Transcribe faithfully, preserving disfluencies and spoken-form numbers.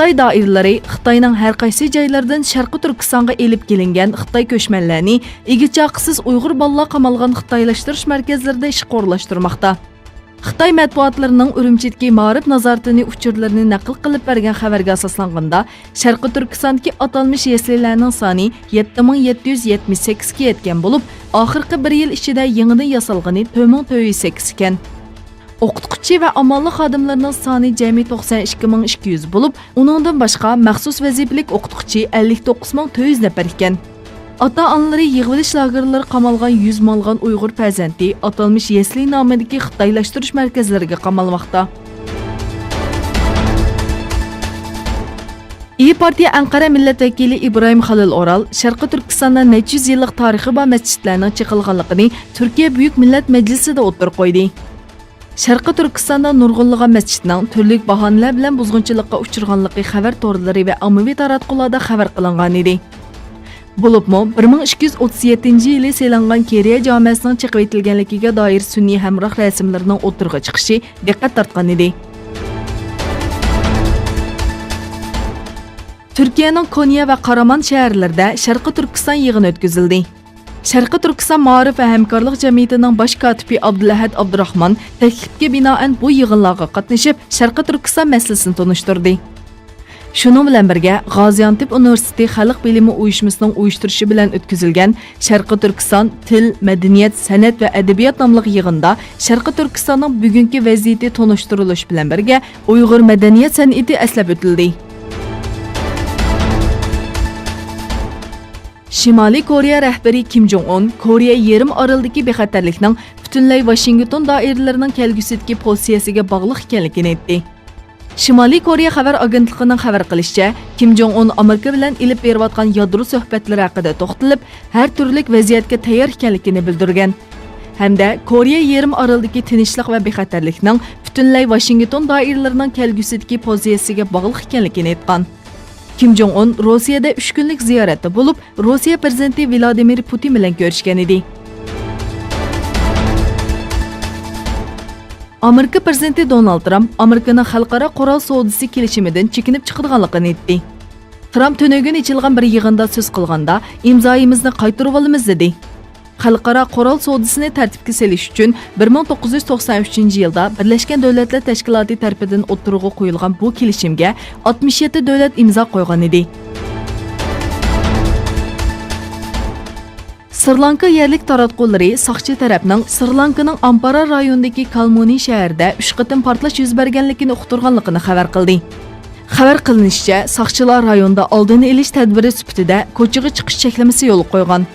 خىتاي دائىرىلىرى خىتاينىڭ ھەر قايسى جايلىرىدىن شەرقىي تۈركىستانغا ئېلىپ كېلىنگەن خىتاي كۆچمەنلەرنى ئىگە-چاقىسىز ئۇيغۇر بالىلار قامالغان خىتايلاشتۇرۇش مەركەزلىرىدە ئىشقا ئورۇنلاشتۇرماقتا. خىتاي مەتبۇئاتلىرىنىڭ ئۈرۈمچىدىكى مائارىپ نازارىتىنى ئۇچۇرلىرىنى نەقىل قىلىپ بەرگەن خەۋەرگە ئاساسلانغاندا، شەرقىي تۈركىستاندىكى ئاتالمىش يەسلىلەرنىڭ سانى يەتتە مىڭ يەتتە يۈز يەتمىش سەككىزگە يەتكەن بولۇپ، ئاخىرقى بىر يىل ئىچىدە يېڭىدىن ياسالغىنى تۆت مىڭ تۆت يۈز سەككىز ئىكەن. ئوقۇتقۇچى ۋە ئامانلىق خادىملىرىنىڭ سانى جەمئىي توقسان ئىككى مىڭ ئىككى يۈز بولۇپ، ئۇنىڭدىن باشقا مەخسۇس ۋەزىپىلىك ئوقۇتقۇچى ئەللىك توققۇز مىڭ تۆت يۈز نەپەر ئىكەن. ئاتا-ئانىلىرى يىغىۋېلىش لاگېرلىرىغا قامالغان يۈز مىڭلىغان ئۇيغۇر پەرزەنتى ئاتالمىش يەسلى نامىدىكى خىتايلاشتۇرۇش مەركەزلىرىگە قامالماقتا. ئىيى پارتىيە ئەنقەرە مىللەت ۋەكىلى ئىبراھىم خالىل ئورال شەرقىي تۈركىستاندا نەچچە يۈز يىللىق تارىخى بار مەسچىتلەرنىڭ چېقىلغانلىقىنى تۈركىيە بۈيۈك مىللەت مەجلىسىدە ئوتتۇرىغا قويدى. شەرقىي تۈركىستاندا نۇرغۇنلىغان مەسچىتنىڭ تۈرلۈك باھانىلەر بىلەن بۇزغۇنچىلىققا ئۇچرىغانلىقى خەۋەر تورلىرى ۋە ئاممىۋى تاراتقۇلاردا خەۋەر قىلىنغانىدى. بولۇپمۇ، بىر مىڭ ئىككى يۈز ئوتتۇز يەتتىنچى يىلى سېلىنغان كېرىيە جامەسىنىڭ چېقىۋېتىلگەنلىكىگە دائىر سۈنئىي ھەمراھ رەسىملىرىنىڭ ئوتتۇرىغا چىقىشى دىققەت تارتقانىدى. تۈركىيەنىڭ كونيا ۋە قارامانت شەھەرلىرىدە شەرقىي تۈركىستان يىغىنى ئۆتكۈزۈلدى. شەرقىي تۈركىستان مائارىپ ۋە ھەمكارلىق جەمئىيىتىنىڭ باش كاتىپى ئابدۇلئەھەد ئابدۇراخمان تەكلىپكە بىنائەن بۇ يىغىنلارغا قاتنىشىپ، شەرقىي تۈركىستان مەسىلىسىنى تونۇشتۇردى. شۇنىڭ بىلەن بىرگە، غازىئانتېپ ئۇنىۋېرسىتېتى خەلق بىلىمى ئۇيۇشمىسىنىڭ ئۇيۇشتۇرۇشى بىلەن ئۆتكۈزۈلگەن شەرقىي تۈركىستان تىل، مەدەنىيەت، سەنئەت ۋە ئەدەبىيات ناملىق يىغىندا شەرقىي تۈركىستاننىڭ بۈگۈنكى ۋەزىيىتى تونۇشتۇرۇلۇشى بىلەن بىرگە، ئۇيغۇر مەدەنىيەت سەنئىتى ئەسلەپ ئۆتۈلدى. شىمالىي كورېيە رەھبىرى كىم جوڭ ئۇن كورېيە يېرىم ئارىلىدىكى بىخەتەرلىكنىڭ پۈتۈنلەي ۋاشىنگتون دائىرىلىرىنىڭ كەلگۈسىدىكى پوزىتسىيەسىگە باغلىق ئىكەنلىكىنى ئېيتتى. شىمالىي كورېيە خەۋەر ئاگېنتلىقىنىڭ خەۋەر قىلىشىچە، كىم جوڭ ئۇن ئامېرىكا بىلەن ئېلىپ بېرىۋاتقان يادرو سۆھبەتلىرى ھەققىدە توختىلىپ، ھەر تۈرلۈك ۋەزىيەتكە تەييار ئىكەنلىكىنى بىلدۈرگەن ھەمدە كورېيە يېرىم ئارىلىدىكى تىنچلىق ۋە بىخەتەرلىكنىڭ پۈتۈنلەي ۋاشىنگتون دائىرىلىرىنىڭ كەلگۈسىدىكى پوزىتسىيەسىگە باغلىق ئىكەنلىكىنى ئېيتقان. كىم جوڭ ئۇن روسىيەدە ئۈچ كۈنلۈك زىيارەتتە بولۇپ، روسىيە پىرېزىدېنتى ۋلادىمىر پۇتىن بىلەن كۆرۈشكەن ئىدى. ئامېرىكا پىرېزىدېنتى دونالد ترامپ ئامېرىكىنىڭ خەلقئارا قورال سودىسى كېلىشىمىدىن چېكىنىپ چىقىدىغانلىقىنى ئېيتتى. ترامپ تۈنۈگۈن ئېچىلغان بىر يىغىندا سۆز قىلغاندا، ئىمزايىمىزنى قايتۇرۇۋالىمىز، دېدى. خەلقئارا قورال سودىسىنى تەرتىپكە سېلىش ئۈچۈن بىر مىڭ توققۇز يۈز توقسان ئۈچىنچى يىلدا بىرلەشكەن دۆلەتلەر تەشكىلاتى تەرىپىدىن ئوتتۇرىغا قويۇلغان بۇ كېلىشىمگە ئاتمىش يەتتە دۆلەت ئىمزا قويغان ئىدى. سرىلانكا يەرلىك تاراتقۇلىرى ساقچى تەرەپنىڭ سرىلانكىنىڭ ئامپارا رايونىدىكى كالمۇنى شەھىرىدە ئۈچ قېتىم پارتلاش يۈز بەرگەنلىكىنى ئۇقتۇرغانلىقىنى خەۋەر قىلدى. خەۋەر قىلىنىشىچە، ساقچىلار رايوندا ئالدىنى ئېلىش تەدبىرى سۈپىتىدە كوچىغا چىقىش چەكلىمىسى يولغا قويغان.